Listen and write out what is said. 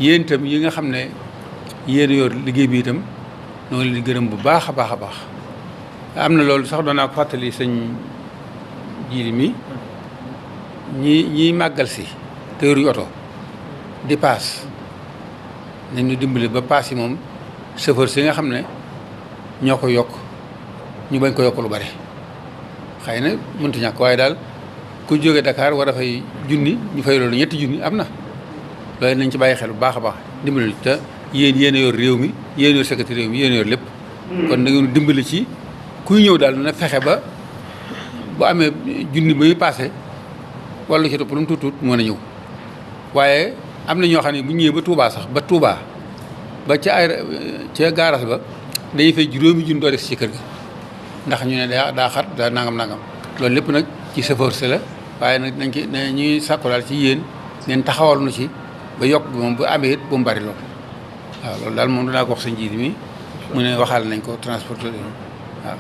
yéen itam yi nga xam ne yéen yor liggéey bi itam ñoo ngi leen di gërëm bu baax a baax a baax. am na loolu sax doon naa ko fàttali sëñ jiili mi ñiy màggal si te yoruñu oto di paas nañ ñu dimbali ba paas yi moom chauffeur si nga xam ne ñoo ko yokk ñu bañ ko yokk lu bare. xëy na mënut a ñàkk waaye daal ku jóge Dakar war a fay junni ñu fay loolu ñetti junni am na loolu nañ ci bàyyi xel bu baax a baax dimbali te yéen a yor réew mi yéen yor secrétaire réew mi yéen yor lépp. kon da ngeen dimbali ci kuy ñëw daal na fexe ba bu amee junni ba muy paase wala ci topp lu mu tuut tuut mën a ñëw waaye am na ñoo xam ne bu ñëwee ba Touba sax ba Touba ba ca gaaras ba dañuy fay juróomi junni doo des ci kër ga ndax ñu ne daa xat daa nangam loolu lépp nag ci chauffeur si la waaye nag nañ ci ne ñuy sàkku daal ci yéen ngeen taxawal nu ci ba yokk bi moom bu amee it bu mu bari lool waaw loolu daal moom dinaa ko wax sa njiit mi mu ne waxaal nañ ko transporteur waaw